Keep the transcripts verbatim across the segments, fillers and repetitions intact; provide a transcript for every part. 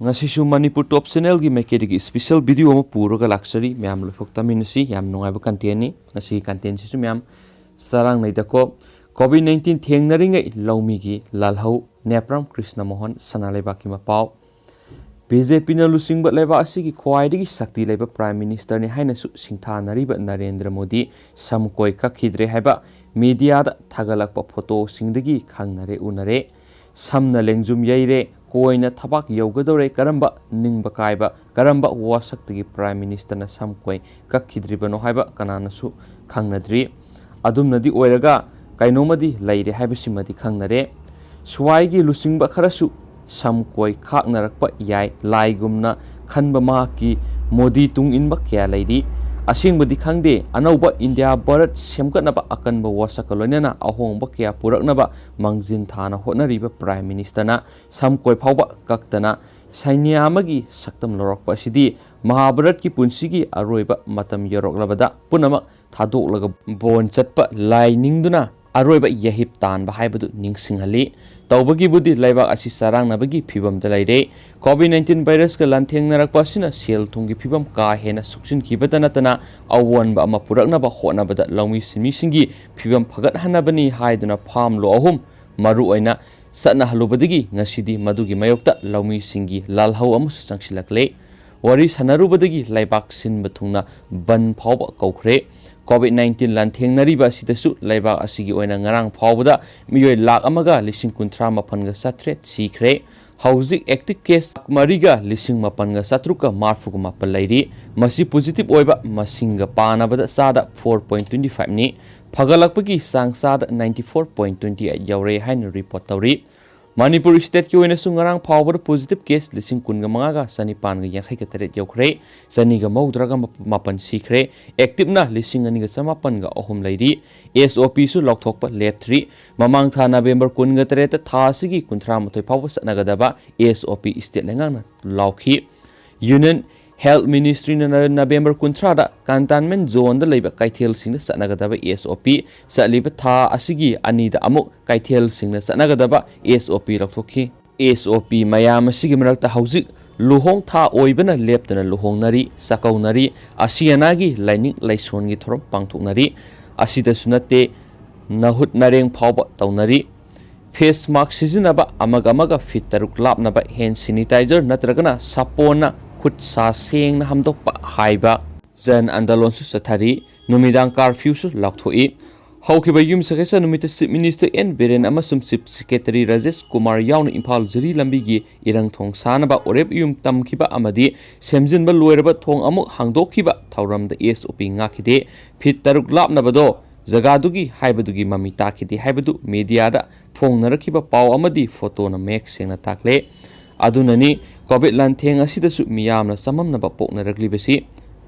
ꯉꯁꯤꯁꯨ ꯃꯅꯤꯄꯨꯔ ꯇꯣꯞ ꯆꯦꯅꯦꯜꯒꯤ ꯃꯥꯏꯀꯩꯗꯒꯤ special video ꯑꯃ ꯄꯨꯔꯒ ꯂꯥꯛꯆꯔꯤ꯫ ꯃꯌꯥꯝ ꯂꯣꯏꯐꯥꯎ ꯇꯥꯃꯤꯟꯅꯁꯤ꯫ ꯌꯥꯝ ꯅꯨꯡꯉꯥꯏꯕ ꯀꯟꯇꯦꯟꯅꯤ꯫ ꯉꯁꯤꯒꯤ ꯀꯟꯇꯦꯟꯁꯤꯁꯨ ꯃꯌꯥꯝ ꯆꯔꯥꯡꯅꯩꯗꯀꯣ꯫ ꯀꯣꯚꯤꯗ ꯅꯥꯏꯟꯇꯤꯟ ꯊꯦꯡꯅꯔꯤꯉꯩ ꯂꯧꯃꯤꯒꯤ ꯂꯥꯜꯍꯧ, ꯅꯦꯄ꯭ꯔꯥꯝ ꯀ꯭ꯔꯤꯁꯅ ꯃꯣꯍꯟ, ꯁꯅꯥ ꯂꯩꯕꯥꯛꯀꯤ ꯃꯄꯥꯎ꯫ ꯕꯤ ꯖꯦ ꯄꯤꯅ ꯂꯨꯆꯤꯡꯕ ꯂꯩꯕꯥꯛ ꯑꯁꯤꯒꯤ ꯈ꯭ꯋꯥꯏꯗꯒꯤ ꯁꯛꯇꯤ ꯂꯩꯕ ꯄ꯭ꯔꯥꯏꯝ ꯃꯤꯅꯤꯁꯇꯔꯅꯤ ꯍꯥꯏꯅꯁꯨ ꯁꯤꯡꯊꯥꯅꯔꯤꯕ ꯅꯔꯦꯟꯗ꯭ꯔ ꯃꯣꯗꯤ ꯁꯝ ꯀꯣꯏ ꯀꯛꯈꯤꯗ꯭ꯔꯦ ꯍꯥꯏꯕ ꯃꯤꯗꯤꯌꯥꯗ ꯊꯥꯒꯠꯂꯛꯄ ꯐꯣꯇꯣꯁꯤꯡꯗꯒꯤ ꯈꯪꯅꯔꯦ, ꯎꯅꯔꯦ꯫ ꯁꯝꯅ ꯂꯦꯡꯖꯨꯝ ꯌꯩꯔꯦ, ꯀꯣꯏꯅ ꯊꯕꯥꯛ ꯌꯧꯒꯗꯧꯔꯦ꯫ ꯀꯔꯝꯕ ꯅꯤꯡꯕ ꯀꯥꯏꯕ, ꯀꯔꯝꯕ ꯋꯥꯁꯛꯇꯒꯤ ꯄ꯭ꯔꯥꯏꯝ ꯃꯤꯅꯤꯁꯇꯔꯅ ꯁꯝ ꯀꯣꯏ ꯀꯛꯈꯤꯗ꯭ꯔꯤꯕꯅꯣ ꯍꯥꯏꯕ ꯀꯅꯥꯅꯁꯨ ꯈꯪꯅꯗ꯭ꯔꯤ꯫ ꯑꯗꯨꯝꯅꯗꯤ ꯑꯣꯏꯔꯒ ꯀꯩꯅꯣꯝꯃꯗꯤ ꯂꯩꯔꯦ ꯍꯥꯏꯕꯁꯤꯃꯗꯤ ꯈꯪꯅꯔꯦ꯫ ꯁ꯭ꯋꯥꯏꯒꯤ ꯂꯨꯆꯤꯡꯕ ꯈꯔꯁꯨ ꯁꯝ ꯀꯣꯏ ꯈꯥꯛꯅꯔꯛꯄ ꯌꯥꯏ꯫ ꯂꯥꯏꯒꯨꯝꯅ ꯈꯟꯕ ꯃꯍꯥꯛꯀꯤ ꯃꯣꯗꯤ ꯇꯨꯡ ꯏꯟꯕ ꯀꯌꯥ ꯂꯩꯔꯤ꯫ ꯑꯁꯦꯡꯕꯗꯤ ꯈꯪꯗꯦ, ꯑꯅꯧꯕ ꯏꯟꯗꯤꯌꯥ ꯚꯥꯔꯠ ꯁꯦꯝꯒꯠꯅꯕ ꯑꯀꯟꯕ ꯋꯥꯁꯛꯀ ꯂꯣꯏꯅꯅ ꯑꯍꯣꯡꯕ ꯀꯌꯥ ꯄꯨꯔꯛꯅꯕ ꯃꯥꯡꯖꯤꯟ ꯊꯥꯅ ꯍꯣꯠꯅꯔꯤꯕ ꯄ꯭ꯔꯥꯏꯝ ꯃꯤꯅꯤꯁꯇꯔꯅ ꯁꯝ ꯀꯣꯏ ꯐꯥꯎꯕ ꯀꯛꯇꯅ ꯁꯩꯅ꯭ꯌꯥ ꯑꯃꯒꯤ ꯁꯛꯇꯝ ꯂꯧꯔꯛꯄ ꯑꯁꯤꯗꯤ ꯃꯍꯥꯚꯥꯔꯠꯀꯤ ꯄꯨꯟꯁꯤꯒꯤ ꯑꯔꯣꯏꯕ ꯃꯇꯝ ꯌꯧꯔꯛꯂꯕꯗ ꯄꯨꯝꯅꯃꯛ ꯊꯥꯗꯣꯛꯂꯒ ꯕꯣꯟ ꯆꯠꯄ ꯂꯥꯏ ꯅꯤꯡꯗꯨꯅ ꯑꯔꯣꯏꯕ ꯌꯥꯍꯤꯞ ꯇꯥꯟꯕ ꯍꯥꯏꯕꯗꯨ ꯅꯤꯡꯁꯤꯡꯍꯜꯂꯤ꯫ ꯇꯧꯕꯒꯤꯕꯨꯗꯤ ꯂꯩꯕꯥꯛ ꯑꯁꯤ ꯆꯔꯥꯡꯅꯕꯒꯤ ꯐꯤꯕꯝꯗ ꯂꯩꯔꯦ꯫ ꯀꯣꯚꯤꯗ ꯅꯥꯏꯟꯇꯤꯟ ꯚꯥꯏꯔꯁꯀ ꯂꯥꯟꯊꯦꯡꯅꯔꯛꯄ ꯑꯁꯤꯅ ꯁꯦꯜ ꯊꯨꯝꯒꯤ ꯐꯤꯕꯝ ꯀꯥ ꯍꯦꯟꯅ ꯁꯣꯛꯆꯤꯟꯈꯤꯕꯇ ꯅꯠꯇꯅ ꯑꯑꯣꯟꯕ ꯑꯃ ꯄꯨꯔꯛꯅꯕ ꯍꯣꯠꯅꯕꯗ ꯂꯧꯃꯤ ꯁꯤꯟꯃꯤꯁꯤꯡꯒꯤ ꯐꯤꯕꯝ ꯐꯒꯠꯍꯟꯅꯕꯅꯤ ꯍꯥꯏꯗꯨꯅ ꯐꯥꯝ ꯂꯣ ꯑꯍꯨꯝ ꯃꯔꯨ ꯑꯣꯏꯅ ꯆꯠꯅꯍꯜꯂꯨꯕꯗꯒꯤ ꯉꯁꯤꯗꯤ ꯃꯗꯨꯒꯤ ꯃꯥꯌꯣꯛꯇ ꯂꯧꯃꯤꯁꯤꯡꯒꯤ ꯂꯥꯜꯍꯧ ꯑꯃꯁꯨ ꯆꯪꯁꯤꯜꯂꯛꯂꯦ꯫ ꯋꯥꯔꯤ ꯁꯥꯟꯅꯔꯨꯕꯗꯒꯤ ꯂꯩꯕꯥꯛ ꯁꯤꯟꯕ ꯊꯨꯡꯅ ꯕꯟ ꯐꯥꯎꯕ ꯀꯧꯈ꯭ꯔꯦ꯫ ꯀꯣꯚꯤꯗ ꯅꯥꯏꯟꯇꯤꯟ ꯂꯥꯟꯊꯦꯡꯅꯔꯤꯕ ꯑꯁꯤꯗꯁꯨ ꯂꯩꯕꯥꯛ ꯑꯁꯤꯒꯤ ꯑꯣꯏꯅ ꯉꯔꯥꯡ ꯐꯥꯎꯕꯗ ꯃꯤꯑꯣꯏ ꯂꯥꯈ ꯑꯃꯒ ꯂꯤꯁꯤꯡ ꯀꯨꯟꯊ꯭ꯔꯥ ꯃꯥꯄꯟꯒ ꯆꯥꯇ꯭ꯔꯦꯠ ꯁꯤꯈ꯭ꯔꯦ꯫ ꯍꯧꯖꯤꯛ ꯑꯦꯛꯇꯤꯚ ꯀꯦꯁ ꯃꯔꯤꯒ ꯂꯤꯁꯤꯡ ꯃꯥꯄꯟꯒ ꯆꯥꯇ꯭ꯔꯨꯛꯀ ꯃꯔꯤꯐꯨꯒ ꯃꯥꯄꯟ ꯂꯩꯔꯤ꯫ ꯃꯁꯤ ꯄꯣꯖꯤꯇꯤꯚ ꯑꯣꯏꯕ ꯃꯁꯤꯡꯒ ꯄꯥꯅꯕꯗ ꯆꯥꯗ ꯐꯣꯔ ꯄꯣꯏꯟ ꯇ꯭ꯋꯦꯟꯇꯤ ꯐꯥꯏꯚꯅꯤ꯫ ꯐꯒꯠꯂꯛꯄꯒꯤ ꯆꯥꯡ ꯆꯥꯗ ninety four point twenty eight ꯌꯧꯔꯦ ꯍꯥꯏꯅ ꯔꯤꯄꯣꯔꯠ ꯇꯧꯔꯤ꯫ ꯃꯅꯤꯄꯨꯔ ꯁ꯭ꯇꯦꯠꯀꯤ ꯑꯣꯏꯅꯁꯨ ꯉꯔꯥꯡ ꯐꯥꯎꯕꯗ ꯄꯣꯖꯤꯇꯤꯚ ꯀꯦꯁ ꯂꯤꯁꯤꯡ ꯀꯨꯟꯒ ꯃꯉꯥꯒ ꯆꯅꯤꯄꯥꯟꯒ ꯌꯥꯡꯈꯩꯒ ꯇꯔꯦꯠ ꯌꯧꯈ꯭ꯔꯦ꯫ ꯆꯅꯤꯒ ꯃꯧꯗ꯭ꯔꯥꯒ ꯃꯥꯄꯟ ꯁꯤꯈ꯭ꯔꯦ꯫ ꯑꯦꯛꯇꯤꯚꯅ ꯂꯤꯁꯤꯡ ꯑꯅꯤꯒ ꯆꯃꯥꯄꯟꯒ ꯑꯍꯨꯝ ꯂꯩꯔꯤ꯫ ꯑꯦꯁ ꯑꯣ ꯄꯤꯁꯨ ꯂꯥꯎꯊꯣꯛꯄ ꯂꯦꯞꯇ꯭ꯔꯤ꯫ ꯃꯃꯥꯡ ꯊꯥ ꯅꯕꯦꯝꯕꯔ ꯀꯨꯟꯒ ꯇꯔꯦꯠꯇ ꯊꯥ ꯑꯁꯤꯒꯤ ꯀꯨꯟꯊ꯭ꯔꯥ ꯃꯥꯊꯣꯏ ꯐꯥꯎꯕ ꯆꯠꯅꯒꯗꯕ ꯑꯦꯁ ꯑꯣ ꯄꯤ ꯁ꯭ꯇꯦꯠ ꯂꯩꯉꯥꯛꯅ ꯂꯥꯎꯈꯤ꯫ ꯌꯨꯅꯤꯌꯟ ꯍꯦꯜꯊ ꯃꯤꯅꯤꯁꯇ꯭ꯔꯤꯅ ꯅ-, ꯅꯕꯦꯝꯕꯔ ꯀꯨꯟꯊ꯭ꯔꯥꯗ ꯀꯟꯇꯦꯟꯃꯦꯟ ꯖꯣꯟꯗ ꯂꯩꯕ ꯀꯩꯊꯦꯜꯁꯤꯡꯗ ꯆꯠꯅꯒꯗꯕ ꯑꯦꯁ ꯑꯣ ꯄꯤ ꯆꯠꯂꯤꯕ ꯊꯥ ꯑꯁꯤꯒꯤ ꯑꯅꯤꯗ ꯑꯃꯨꯛ ꯀꯩꯊꯦꯜꯁꯤꯡꯗ ꯆꯠꯅꯒꯗꯕ ꯑꯦꯁ ꯑꯣ ꯄꯤ ꯂꯧꯊꯣꯛꯈꯤ꯫ ꯑꯦꯁ ꯑꯣ ꯄꯤ ꯃꯌꯥꯝ ꯑꯁꯤꯒꯤ ꯃꯔꯛꯇ ꯍꯧꯖꯤꯛ ꯂꯨꯍꯣꯡ ꯊꯥ ꯑꯣꯏꯕꯅ ꯂꯦꯞꯇꯅ ꯂꯨꯍꯣꯡꯅꯔꯤ, ꯆꯥꯛꯀꯧꯅꯔꯤ, ꯑꯁꯤ ꯑꯅꯥꯒꯤ ꯂꯥꯏꯅꯤꯡ ꯂꯥꯏꯁꯣꯟꯒꯤ ꯊꯧꯔꯝ ꯄꯥꯡꯊꯣꯛꯅꯔꯤ꯫ ꯑꯁꯤꯗꯁꯨ ꯅꯠꯇꯦ, ꯅꯍꯨꯠ ꯅꯔꯦꯡ ꯐꯥꯎꯕ ꯇꯧꯅꯔꯤ꯫ ꯐꯦꯁ ꯃꯥꯛꯁ ꯁꯤꯖꯤꯟꯅꯕ, ꯑꯃꯒ ꯑꯃꯒ ꯐꯤꯠ ꯇꯔꯨꯛ ꯂꯥꯞꯅꯕ, ꯍꯦꯟ ꯁꯦꯅꯤꯇꯥꯏꯖꯔ ꯅꯠꯇ꯭ꯔꯒꯅ ꯁꯥꯄꯣꯟꯅ ꯈꯨꯠ ꯁꯥ ꯁꯦꯡꯅ ꯍꯥꯝꯗꯣꯛꯄ ꯍꯥꯏꯕ ꯖꯟ ꯑꯟꯗꯣꯂꯣꯟꯁꯨ ꯆꯠꯊꯔꯤ꯫ ꯅꯨꯃꯤꯗꯥꯡ ꯀꯥꯔꯐ꯭ꯌꯨꯁꯨ ꯂꯥꯎꯊꯣꯛꯏ꯫ ꯍꯧꯈꯤꯕ ꯌꯨꯝꯁꯀꯩꯁ ꯅꯨꯃꯤꯠꯇ ꯆꯤꯐ ꯃꯤꯅꯤꯁꯇꯔ ꯑꯦꯟ ꯕꯤꯔꯦꯟ ꯑꯃꯁꯨꯡ ꯆꯤꯐ ꯁꯦꯀ꯭ꯔꯦꯇꯔꯤ ꯔꯥꯖꯦꯁ ꯀꯨꯃꯥꯔ ꯌꯥꯎꯅ ꯏꯝꯐꯥꯜ ꯖꯤꯔꯤ ꯂꯝꯕꯤꯒꯤ ꯏꯔꯪ ꯊꯣꯡ ꯁꯥꯅꯕ ꯑꯣꯔꯦꯞ ꯌꯨꯝ ꯇꯝꯈꯤꯕ ꯑꯃꯗꯤ ꯁꯦꯝꯖꯤꯟꯕ ꯂꯣꯏꯔꯕ ꯊꯣꯡ ꯑꯃꯨꯛ ꯍꯥꯡꯗꯣꯛꯈꯤꯕ ꯊꯧꯔꯝꯗ ꯑꯦꯁ ꯑꯣ ꯄꯤ ꯉꯥꯛꯈꯤꯗꯦ꯫ ꯐꯤꯠ ꯇꯔꯨꯛ ꯂꯥꯞꯅꯕꯗꯣ ꯖꯒꯥꯗꯨꯒꯤ ꯍꯥꯏꯕꯗꯨꯒꯤ ꯃꯃꯤ ꯇꯥꯈꯤꯗꯦ ꯍꯥꯏꯕꯗꯨ ꯃꯦꯗꯤꯌꯥꯗ ꯐꯣꯡꯅꯔꯛꯈꯤꯕ ꯄꯥꯎ ꯑꯃꯗꯤ ꯐꯣꯇꯣꯅ ꯃꯌꯦꯛ ꯁꯦꯡꯅ ꯇꯥꯛꯂꯦ꯫ ꯑꯗꯨꯅꯅꯤ ꯀꯣꯚꯤꯗ ꯂꯥꯟꯊꯦꯡ ꯑꯁꯤꯗꯁꯨ ꯃꯤꯌꯥꯝꯅ ꯆꯃꯝꯅꯕ ꯄꯣꯛꯅꯔꯛꯂꯤꯕꯁꯤ꯫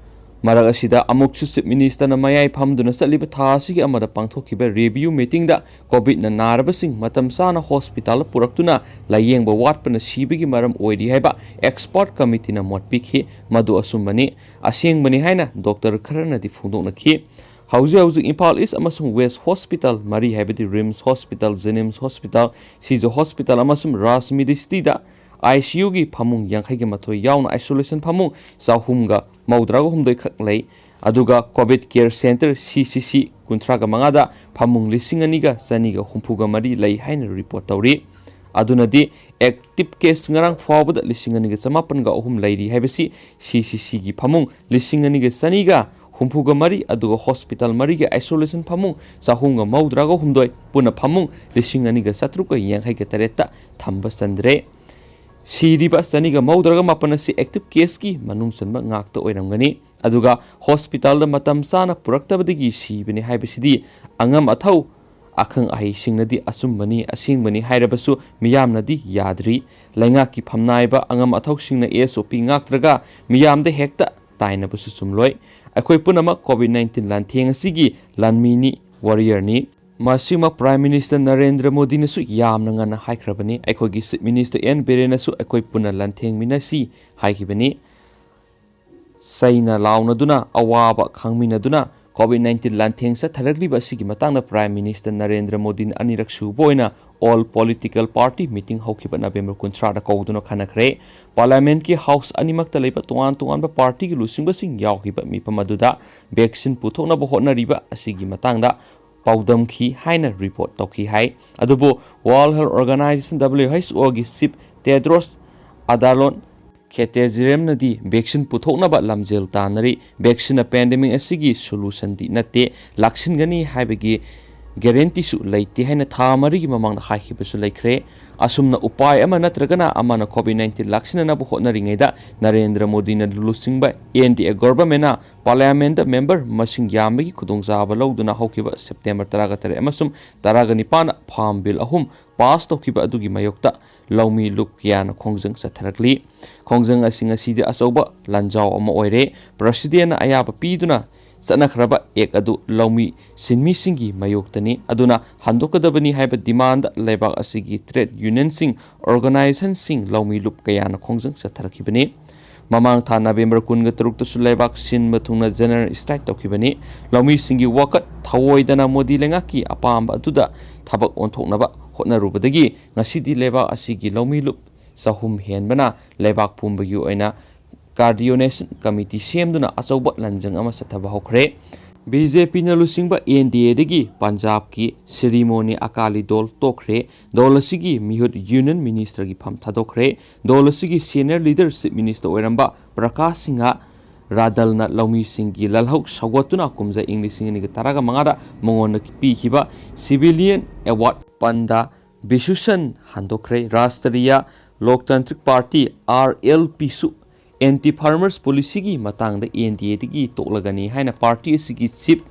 ꯃꯔꯛ ꯑꯁꯤꯗ ꯑꯃꯨꯛꯁꯨ ꯆꯤꯐ ꯃꯤꯅꯤꯁꯇꯔꯅ ꯃꯌꯥꯏ ꯐꯝꯗꯨꯅ ꯆꯠꯂꯤꯕ ꯊꯥ ꯑꯁꯤꯒꯤ ꯑꯃꯗ ꯄꯥꯡꯊꯣꯛꯈꯤꯕ ꯔꯤꯚꯤꯌꯨ ꯃꯤꯇꯤꯡꯗ ꯀꯣꯚꯤꯗꯅ ꯅꯥꯔꯕꯁꯤꯡ ꯃꯇꯝ ꯆꯥꯅ ꯍꯣꯁꯄꯤꯇꯥꯜꯗ ꯄꯨꯔꯛꯇꯨꯅ ꯂꯥꯌꯦꯡꯕ ꯋꯥꯠꯄꯅ ꯁꯤꯕꯒꯤ ꯃꯔꯝ ꯑꯣꯏꯔꯤ ꯍꯥꯏꯕ ꯑꯦꯛꯁꯄꯔꯠ ꯀꯃꯤꯇꯤꯅ ꯃꯣꯠ ꯄꯤꯈꯤ꯫ ꯃꯗꯨ ꯑꯆꯨꯝꯕꯅꯤ, ꯑꯁꯦꯡꯕꯅꯤ ꯍꯥꯏꯅ ꯗꯣꯛꯇꯔ ꯈꯔꯅꯗꯤ ꯐꯣꯡꯗꯣꯛꯅꯈꯤ꯫ ꯍꯧꯖꯤꯛ ꯍꯧꯖꯤꯛ ꯏꯝꯐꯥꯜ ꯏꯁ ꯑꯃꯁꯨꯡ ꯋꯦꯁ ꯍꯣꯁꯄꯤꯇꯥꯜ ꯃꯔꯤ, ꯍꯥꯏꯕꯗꯤ ꯔꯤꯝꯁ ꯍꯣꯁꯄꯤꯇꯥꯜ, ꯖꯦꯅꯤꯝꯁ ꯍꯣꯁꯄꯤꯇꯥꯜ, ꯁꯤꯖ ꯍꯣꯁꯄꯤꯇꯥꯜ ꯑꯃꯁꯨꯡ ꯔꯥꯖ ꯃꯤꯗꯤꯁꯤꯇꯤꯗ ꯑꯥꯏ ꯁꯤ ꯌꯨꯒꯤ ꯐꯃꯨꯡ ꯌꯥꯡꯈꯩꯒ ꯃꯥꯊꯣꯏ ꯌꯥꯎꯅ ꯑꯥꯏꯁꯣꯂꯦꯁꯟ ꯐꯃꯨꯡ ꯆꯍꯨꯝꯒ ꯃꯧꯗ꯭ꯔꯥꯒ ꯍꯨꯝꯗꯣꯏ ꯈꯛ ꯂꯩ꯫ ꯑꯗꯨꯒ ꯀꯣꯚꯤꯗ ꯀꯦꯌꯔ ꯁꯦꯟꯇꯔ, ꯁꯤ ꯁꯤ ꯁꯤ, ꯀꯨꯟꯊ꯭ꯔꯥꯒ ꯃꯉꯥꯗ ꯐꯃꯨꯡ ꯂꯤꯁꯤꯡ ꯑꯅꯤꯒ ꯆꯅꯤꯒ ꯍꯨꯝꯐꯨꯒ ꯃꯔꯤ ꯂꯩ ꯍꯥꯏꯅ ꯔꯤꯄꯣꯔꯠ ꯇꯧꯔꯤ꯫ ꯑꯗꯨꯅꯗꯤ ꯑꯦꯛꯇꯤꯚ ꯀꯦꯁ ꯉꯔꯥꯡ ꯐꯥꯎꯕꯗ ꯂꯤꯁꯤꯡ ꯑꯅꯤꯒ ꯆꯃꯥꯄꯟꯒ ꯑꯍꯨꯝ ꯂꯩꯔꯤ ꯍꯥꯏꯕꯁꯤ ꯁꯤ ꯁꯤ ꯁꯤꯒꯤ ꯐꯃꯨꯡ ꯂꯤꯁꯤꯡ ꯑꯅꯤꯒ ꯆꯅꯤꯒ ꯍꯨꯝꯐꯨꯒ ꯃꯔꯤ, ꯑꯗꯨꯒ ꯍꯣꯁꯄꯤꯇꯥꯜ ꯃꯔꯤꯒꯤ ꯑꯥꯏꯁꯣꯂꯦꯁꯟ ꯐꯃꯨꯡ ꯆꯍꯨꯝꯒ ꯃꯧꯗ꯭ꯔꯥꯒ ꯍꯨꯝꯗꯣꯏ, ꯄꯨꯟꯅ ꯐꯃꯨꯡ ꯂꯤꯁꯤꯡ ꯑꯅꯤꯒ ꯆꯥꯇ꯭ꯔꯨꯛꯀ ꯌꯥꯡꯈꯩꯒ ꯇꯔꯦꯠꯇ ꯊꯝꯕ ꯆꯟꯗ꯭ꯔꯦ꯫ ꯁꯤꯔꯤꯕ ꯆꯅꯤꯒ ꯃꯧꯗ꯭ꯔꯥꯒ ꯃꯥꯄꯟ ꯑꯁꯤ ꯑꯦꯛꯇꯤꯚ ꯀꯦꯁꯀꯤ ꯃꯅꯨꯡ ꯆꯟꯕ ꯉꯥꯛꯇ ꯑꯣꯏꯔꯝꯒꯅꯤ꯫ ꯑꯗꯨꯒ ꯍꯣꯁꯄꯤꯇꯥꯜꯗ ꯃꯇꯝ ꯆꯥꯅ ꯄꯨꯔꯛꯇꯕꯗꯒꯤ ꯁꯤꯕꯅꯤ ꯍꯥꯏꯕꯁꯤꯗꯤ ꯑꯉꯝ ꯑꯊꯧ ꯑꯈꯪ ꯑꯍꯩꯁꯤꯡꯅꯗꯤ ꯑꯆꯨꯝꯕꯅꯤ, ꯑꯁꯦꯡꯕꯅꯤ ꯍꯥꯏꯔꯕꯁꯨ ꯃꯤꯌꯥꯝꯅꯗꯤ ꯌꯥꯗ꯭ꯔꯤ꯫ ꯂꯩꯉꯥꯛꯀꯤ ꯐꯝꯅꯥꯏꯕ ꯑꯉꯝ ꯑꯊꯧꯁꯤꯡꯅ ꯑꯦꯁ ꯑꯣ ꯄꯤ ꯉꯥꯛꯇ꯭ꯔꯒ ꯃꯤꯌꯥꯝꯗ ꯍꯦꯛꯇ ꯇꯥꯏꯅꯕꯁꯨ ꯆꯨꯝꯂꯣꯏ꯫ ꯑꯩꯈꯣꯏ ꯄꯨꯝꯅꯃꯛ ꯀꯣꯚꯤꯗ ꯅꯥꯏꯟꯇꯤꯟ ꯂꯥꯟꯊꯦꯡ ꯑꯁꯤꯒꯤ ꯂꯥꯟꯃꯤꯅꯤ, ꯋꯥꯔꯤꯌꯔꯅꯤ꯫ ꯃꯁꯤꯃꯛ ꯄ꯭ꯔꯥꯏꯝ ꯃꯤꯅꯤꯁꯇꯔ ꯅꯔꯦꯟꯗ꯭ꯔ ꯃꯣꯗꯤꯅꯁꯨ ꯌꯥꯝꯅ ꯉꯟꯅ ꯍꯥꯏꯈ꯭ꯔꯕꯅꯤ꯫ ꯑꯩꯈꯣꯏꯒꯤ ꯆꯤꯐ ꯃꯤꯅꯤꯁꯇꯔ ꯑꯦꯟ ꯕꯤꯔꯦꯟꯅꯁꯨ ꯑꯩꯈꯣꯏ ꯄꯨꯟꯅ ꯂꯥꯟꯊꯦꯡꯃꯤꯟꯅꯁꯤ ꯍꯥꯏꯈꯤꯕꯅꯤ꯫ ꯆꯩꯅ ꯂꯥꯎꯅꯗꯨꯅ, ꯑꯋꯥꯕ ꯈꯪꯃꯤꯟꯅꯗꯨꯅ ꯀꯣꯚꯤꯗ ꯅꯥꯏꯟꯇꯤꯟ ꯂꯥꯟꯊꯦꯡ ꯆꯠꯊꯔꯛꯂꯤꯕ ꯑꯁꯤꯒꯤ ꯃꯇꯥꯡꯗ Prime Minister ꯅꯔꯦꯟꯗ꯭ꯔ ꯃꯣꯗꯤꯅ ꯑꯅꯤꯔꯛ ꯁꯨꯕ ꯑꯣꯏꯅ All Political Party meeting ꯍꯧꯈꯤꯕ November ꯀꯨꯟꯊ꯭ꯔꯥꯗ ꯀꯧꯗꯨꯅ ꯈꯟꯅꯈ꯭ꯔꯦ꯫ Parliamentꯀꯤ House ꯑꯅꯤꯃꯛꯇ ꯂꯩꯕ ꯇꯣꯉꯥꯟ ꯇꯣꯉꯥꯟꯕ partyꯒꯤ ꯂꯨꯆꯤꯡꯕꯁꯤꯡ ꯌꯥꯎꯈꯤꯕ ꯃꯤꯐꯝ ꯑꯗꯨꯗ vaccine ꯄꯨꯊꯣꯛꯅꯕ ꯍꯣꯠꯅꯔꯤꯕ ꯑꯁꯤꯒꯤ ꯃꯇꯥꯡꯗ ꯄꯥꯎꯗꯝꯈꯤ ꯍꯥꯏꯅ report ꯇꯧꯈꯤ ꯍꯥꯏ꯫ ꯑꯗꯨꯕꯨ World Health Organization, W H O ꯒꯤ chief Tedros Adhanom Ghebreyesusꯅꯗꯤ vaccine ꯄꯨꯊꯣꯛꯅꯕ ꯂꯝꯖꯦꯜ ꯇꯥꯟꯅꯔꯤ꯫ Vaccineꯅ pandemic ꯑꯁꯤꯒꯤ solutionꯗꯤ ꯅꯠꯇꯦ, ꯂꯥꯛꯁꯤꯟꯒꯅꯤ ꯍꯥꯏꯕꯒꯤ guaranteeꯁꯨ ꯂꯩꯇꯦ ꯍꯥꯏꯅ ꯊꯥ ꯃꯔꯤꯒꯤ ꯃꯃꯥꯡꯗ ꯍꯥꯏꯈꯤꯕꯁꯨ ꯂꯩꯈ꯭ꯔꯦ꯫ ꯑꯁꯨꯝꯅ ꯎꯄꯥꯏ ꯑꯃ ꯅꯠꯇ꯭ꯔꯒꯅ ꯑꯃꯅ ꯀꯣꯚꯤꯗ ꯅꯥꯏꯟꯇꯤꯟ ꯂꯥꯛꯁꯤꯟꯅꯅꯕ ꯍꯣꯠꯅꯔꯤꯉꯩꯗ ꯅꯔꯦꯟꯗ꯭ꯔ ꯃꯣꯗꯤꯅ ꯂꯨꯆꯤꯡꯕ N D A governmentꯅ Parliamentꯇ member ꯃꯁꯤꯡ ꯌꯥꯝꯕꯒꯤ ꯈꯨꯗꯣꯡꯆꯥꯕ ꯂꯧꯗꯨꯅ ꯍꯧꯈꯤꯕ September ꯇꯔꯥꯒ ꯇꯔꯦꯠ ꯑꯃꯁꯨꯡ ꯇꯔꯥꯒ ꯅꯤꯄꯥꯟꯗ Farm Bill ꯑꯍꯨꯝ pass ꯇꯧꯈꯤꯕ ꯑꯗꯨꯒꯤ ꯃꯥꯌꯣꯛꯇ ꯂꯧꯃꯤ ꯂꯨꯞ ꯀꯌꯥꯅ ꯈꯣꯡꯖꯪ ꯆꯠꯊꯔꯛꯂꯤ꯫ ꯈꯣꯡꯖꯪ ꯑꯁꯤ ꯉꯁꯤꯗꯤ ꯑꯆꯧꯕ ꯂꯥꯟꯖꯥꯎ ꯑꯃ ꯑꯣꯏꯔꯦ꯫ Presidentꯅ ꯑꯌꯥꯕ ꯄꯤꯗꯨꯅ ꯆꯠꯅꯈ꯭ꯔꯕ act ꯑꯗꯨ ꯂꯧꯃꯤ ꯁꯤꯟꯃꯤꯁꯤꯡꯒꯤ ꯃꯥꯌꯣꯛꯇꯅꯤ꯫ ꯑꯗꯨꯅ ꯍꯟꯗꯣꯛꯀꯗꯕꯅꯤ ꯍꯥꯏꯕ demand ꯂꯩꯕꯥꯛ ꯑꯁꯤꯒꯤ trade unionꯁꯤꯡ, organizationꯁꯤꯡ, ꯂꯧꯃꯤ ꯂꯨꯞ ꯀꯌꯥꯅ ꯈꯣꯡꯖꯪ ꯆꯠꯊꯔꯛꯈꯤꯕꯅꯤ꯫ ꯃꯃꯥꯡ ꯊꯥ November ꯀꯨꯟꯒ ꯇꯔꯨꯛꯇꯁꯨ ꯂꯩꯕꯥꯛ ꯁꯤꯟꯕ ꯊꯨꯡꯅ general strike ꯇꯧꯈꯤꯕꯅꯤ꯫ ꯂꯧꯃꯤꯁꯤꯡꯒꯤ ꯋꯥꯀꯠ ꯊꯑꯣꯏꯗꯅ ꯃꯣꯗꯤ ꯂꯩꯉꯥꯛꯀꯤ ꯑꯄꯥꯝꯕ ꯑꯗꯨꯗ ꯊꯕꯛ ꯑꯣꯟꯊꯣꯛꯅꯕ ꯍꯣꯠꯅꯔꯨꯕꯗꯒꯤ ꯉꯁꯤꯗꯤ ꯂꯩꯕꯥꯛ ꯑꯁꯤꯒꯤ ꯂꯧꯃꯤ ꯂꯨꯞ ꯆꯍꯨꯝ ꯍꯦꯟꯕꯅ ꯂꯩꯕꯥꯛ ꯄꯨꯝꯕꯒꯤ ꯑꯣꯏꯅ coordination committee ꯁꯦꯝꯗꯨꯅ ꯑꯆꯧꯕ ꯂꯥꯟꯖꯪ ꯑꯃ ꯆꯠꯊꯕ ꯍꯧꯈ꯭ꯔꯦ꯫ B J Pꯅ ꯂꯨꯆꯤꯡꯕ N D Aꯗꯒꯤ ꯄꯟꯖꯥꯕꯀꯤ ꯁꯤꯔꯣꯃꯣꯅꯤ ꯑꯀꯥꯂꯤ ꯗꯣꯜ ꯇꯣꯛꯈ꯭ꯔꯦ꯫ ꯗꯣꯜ ꯑꯁꯤꯒꯤ ꯃꯤꯍꯨꯠ Union Ministerꯒꯤ ꯐꯝ ꯊꯥꯗꯣꯛꯈ꯭ꯔꯦ꯫ ꯗꯣꯜ ꯑꯁꯤꯒꯤ senior leader Chief Minister ꯑꯣꯏꯔꯝꯕ ꯄ꯭ꯔꯀꯥꯁ ꯁꯤꯡꯍ ꯔꯥꯗꯜꯅ ꯂꯧꯃꯤꯁꯤꯡꯒꯤ ꯂꯥꯜꯍꯧ ꯁꯧꯒꯠꯇꯨꯅ ꯀꯨꯝꯖꯥ ꯏꯪ ꯂꯤꯁꯤꯡ ꯑꯅꯤꯒ ꯇꯔꯥꯒ ꯃꯉꯥꯗ ꯃꯉꯣꯟꯗ ꯄꯤꯈꯤꯕ civilian award ꯄꯟꯗꯥ ꯕꯤꯁꯨꯁꯟ ꯍꯟꯗꯣꯛꯈ꯭ꯔꯦ꯫ rashtriya Loktantric Party, R L Pꯁꯨ anti farmers policyꯒꯤ ꯃꯇꯥꯡꯗ N D Aꯗꯒꯤ ꯇꯣꯛꯂꯒꯅꯤ ꯍꯥꯏꯅ party ꯑꯁꯤꯒꯤ chief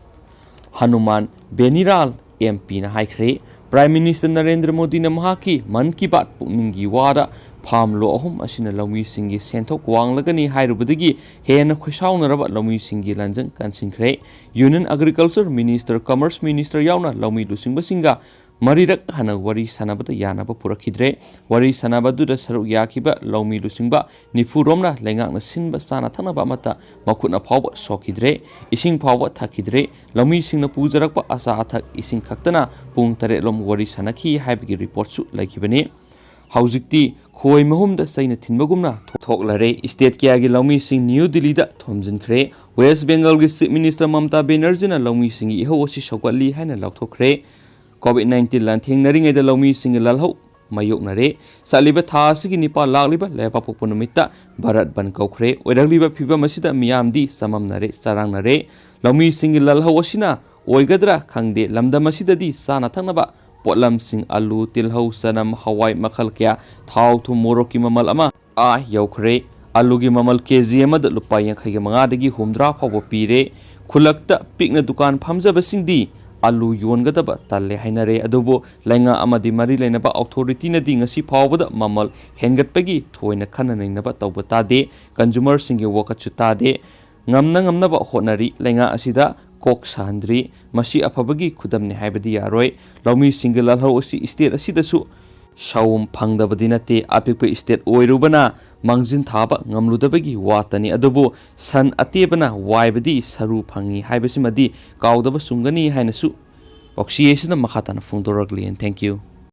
ꯍꯅꯨꯃꯥꯟ ꯕꯦꯅꯤꯔꯥꯜ M Pꯅ ꯍꯥꯏꯈ꯭ꯔꯦ꯫ Prime Minister ꯅꯔꯦꯟꯗ꯭ꯔ ꯃꯣꯗꯤꯅ ꯃꯍꯥꯛꯀꯤ Mann Ki Baat ꯄꯨꯛꯅꯤꯡꯒꯤ ꯋꯥꯗ Farm Law ꯑꯍꯨꯝ ꯑꯁꯤꯅ ꯂꯧꯃꯤꯁꯤꯡꯒꯤ ꯁꯦꯟꯊꯣꯛ ꯋꯥꯡꯂꯒꯅꯤ ꯍꯥꯏꯔꯨꯕꯗꯒꯤ ꯍꯦꯟꯅ ꯈꯣꯏꯁꯥꯎꯅꯔꯕ ꯂꯧꯃꯤꯁꯤꯡꯒꯤ ꯂꯥꯟꯖꯪ ꯀꯟꯁꯤꯟꯈ꯭ꯔꯦ꯫ Union Agriculture Minister, Commerce Minister ꯌꯥꯎꯅ ꯂꯧꯃꯤ ꯂꯨꯆꯤꯡꯕꯁꯤꯡꯒ ꯃꯔꯤꯔꯛ ꯍꯟꯅ ꯋꯥꯔꯤ ꯁꯥꯟꯅꯕꯗ ꯌꯥꯅꯕ ꯄꯨꯔꯛꯈꯤꯗ꯭ꯔꯦ꯫ ꯋꯥꯔꯤ ꯁꯥꯟꯅꯕ ꯑꯗꯨꯗ ꯁꯔꯨꯛ ꯌꯥꯈꯤꯕ ꯂꯧꯃꯤ ꯂꯨꯆꯤꯡꯕ ꯅꯤꯐꯨ ꯔꯣꯝꯅ ꯂꯩꯉꯥꯛꯅ ꯁꯤꯟꯕ ꯆꯥꯅ ꯊꯛꯅꯕ ꯑꯃꯠꯇ ꯃꯈꯨꯠꯅ ꯐꯥꯎꯕ ꯁꯣꯛꯈꯤꯗ꯭ꯔꯦ, ꯏꯁꯤꯡ ꯐꯥꯎꯕ ꯊꯛꯈꯤꯗ꯭ꯔꯦ꯫ ꯂꯧꯃꯤꯁꯤꯡꯅ ꯄꯨꯖꯔꯛꯄ ꯑꯆꯥ ꯑꯊꯛ, ꯏꯁꯤꯡ ꯈꯛꯇꯅ ꯄꯨꯡ ꯇꯔꯦꯠ ꯂꯣꯝ ꯋꯥꯔꯤ ꯁꯥꯟꯅꯈꯤ ꯍꯥꯏꯕꯒꯤ ꯔꯤꯄꯣꯔꯠꯁꯨ ꯂꯩꯈꯤꯕꯅꯤ꯫ ꯍꯧꯖꯤꯛꯇꯤ ꯈꯣꯏ ꯃꯍꯨꯝꯗ ꯆꯩꯅ ꯊꯤꯟꯕꯒꯨꯝꯅ ꯊꯣꯛꯂꯔꯦ꯫ ꯁ꯭ꯇꯦꯠ ꯀꯌꯥꯒꯤ ꯂꯧꯃꯤꯁꯤꯡ ꯅ꯭ꯌꯨ ꯗꯤꯜꯂꯤꯗ ꯊꯣꯝꯖꯤꯟꯈ꯭ꯔꯦ꯫ ꯋꯦꯁ ꯕꯦꯡꯒꯜꯒꯤ ꯆꯤꯐ ꯃꯤꯅꯤꯁꯇꯔ ꯃꯃꯇꯥ ꯕꯦꯅꯔꯖꯤꯅ ꯂꯧꯃꯤꯁꯤꯡꯒꯤ ꯏꯍꯧ ꯑꯁꯤ ꯁꯧꯒꯠꯂꯤ ꯍꯥꯏꯅ ꯂꯥꯎꯊꯣꯛꯈ꯭ꯔꯦ꯫ ꯀꯣꯚꯤꯗ ꯅꯥꯏꯟꯇꯤꯟ ꯂꯥꯟꯊꯦꯡꯅꯔꯤꯉꯩꯗ ꯂꯧꯃꯤꯁꯤꯡꯒꯤ ꯂꯥꯜꯍꯧ ꯃꯥꯌꯣꯛꯅꯔꯦ꯫ ꯆꯠꯂꯤꯕ ꯊꯥ ꯑꯁꯤꯒꯤ ꯅꯤꯄꯥ ꯂꯥꯛꯂꯤꯕ ꯂꯩꯕꯥꯛꯄꯣꯛꯄ ꯅꯨꯃꯤꯠꯇ ꯚꯥꯔꯠ ꯕꯟꯗ ꯀꯧꯈ꯭ꯔꯦ꯫ ꯑꯣꯏꯔꯛꯂꯤꯕ ꯐꯤꯕꯝ ꯑꯁꯤꯗ ꯃꯤꯌꯥꯝꯗꯤ ꯆꯃꯝꯅꯔꯦ, ꯆꯔꯥꯡꯅꯔꯦ꯫ ꯂꯧꯃꯤꯁꯤꯡꯒꯤ ꯂꯥꯜꯍꯧ ꯑꯁꯤꯅ ꯑꯣꯏꯒꯗ꯭ꯔꯥ ꯈꯪꯗꯦ꯫ ꯂꯝꯗꯝ ꯑꯁꯤꯗꯗꯤ ꯆꯥꯅ ꯊꯛꯅꯕ ꯄꯣꯠꯂꯝꯁꯤꯡ ꯑꯂꯨ, ꯇꯤꯜꯍꯧ, ꯆꯅꯝ, ꯍꯋꯥꯏ ꯃꯈꯜ ꯀꯌꯥ, ꯊꯥꯎ, ꯊꯨꯝ, ꯃꯣꯔꯣꯛꯀꯤ ꯃꯃꯜ ꯑꯃ ꯑꯥ ꯌꯧꯈ꯭ꯔꯦ꯫ ꯑꯂꯨꯒꯤ ꯃꯃꯜ ꯀꯦ ꯖꯤ ꯑꯃꯗ ꯂꯨꯄꯥ ꯌꯥꯡꯈꯩꯒ ꯃꯉꯥꯗꯒꯤ ꯍꯨꯝꯗ꯭ꯔꯥ ꯐꯥꯎꯕ ꯄꯤꯔꯦ꯫ ꯈꯨꯜꯂꯛꯇ ꯄꯤꯛꯅ ꯗꯨꯀꯥꯟ ꯐꯝꯖꯕꯁꯤꯡꯗꯤ ꯑꯂꯨ ꯌꯣꯟꯒꯗꯕ ꯇꯜꯂꯦ ꯍꯥꯏꯅꯔꯦ꯫ ꯑꯗꯨꯕꯨ ꯂꯩꯉꯥꯛ ꯑꯃꯗꯤ ꯃꯔꯤ ꯂꯩꯅꯕ ꯑꯣꯊꯣꯔꯤꯇꯤꯅꯗꯤ ꯉꯁꯤ ꯐꯥꯎꯕꯗ ꯃꯃꯜ ꯍꯦꯟꯒꯠꯄꯒꯤ ꯊꯣꯏꯅ ꯈꯟꯅ ꯅꯩꯅꯕ ꯇꯧꯕ ꯇꯥꯗꯦ꯫ ꯀꯟꯖꯨꯃꯔꯁꯤꯡꯒꯤ ꯋꯥꯀꯠꯁꯨ ꯇꯥꯗꯦ꯫ ꯉꯝꯅ ꯉꯝꯅꯕ ꯍꯣꯠꯅꯔꯤ꯫ ꯂꯩꯉꯥꯛ ꯑꯁꯤꯗ ꯀꯣꯛ ꯁꯥꯍꯟꯗ꯭ꯔꯤ꯫ ꯃꯁꯤ ꯑꯐꯕꯒꯤ ꯈꯨꯗꯝꯅꯤ ꯍꯥꯏꯕꯗꯤ ꯌꯥꯔꯣꯏ꯫ ꯂꯧꯃꯤꯁꯤꯡꯒꯤ ꯂꯥꯜꯍꯧ ꯑꯁꯤ ꯁ꯭ꯇꯦꯠ ꯑꯁꯤꯗꯁꯨ ꯁꯥꯎꯝ ꯐꯪꯗꯕꯗꯤ ꯅꯠꯇꯦ꯫ ꯑꯄꯤꯛꯄ ꯁ꯭ꯇꯦꯠ ꯑꯣꯏꯔꯨꯕꯅ ꯃꯥꯡꯖꯤꯟ ꯊꯥꯕ ꯉꯝꯂꯨꯗꯕꯒꯤ ꯋꯥꯇꯅꯤ꯫ ꯑꯗꯨꯕꯨ ꯁꯟ ꯑꯇꯦꯕꯅ ꯋꯥꯏꯕꯗꯤ ꯁꯔꯨ ꯐꯪꯏ ꯍꯥꯏꯕꯁꯤꯃꯗꯤ ꯀꯥꯎꯗꯕ ꯆꯨꯝꯒꯅꯤ ꯍꯥꯏꯅꯁꯨ ꯄꯥꯎꯆꯦ ꯑꯁꯤꯅ ꯃꯈꯥ ꯇꯥꯅ ꯐꯣꯡꯗꯣꯔꯛꯂꯤ꯫ And thank you꯫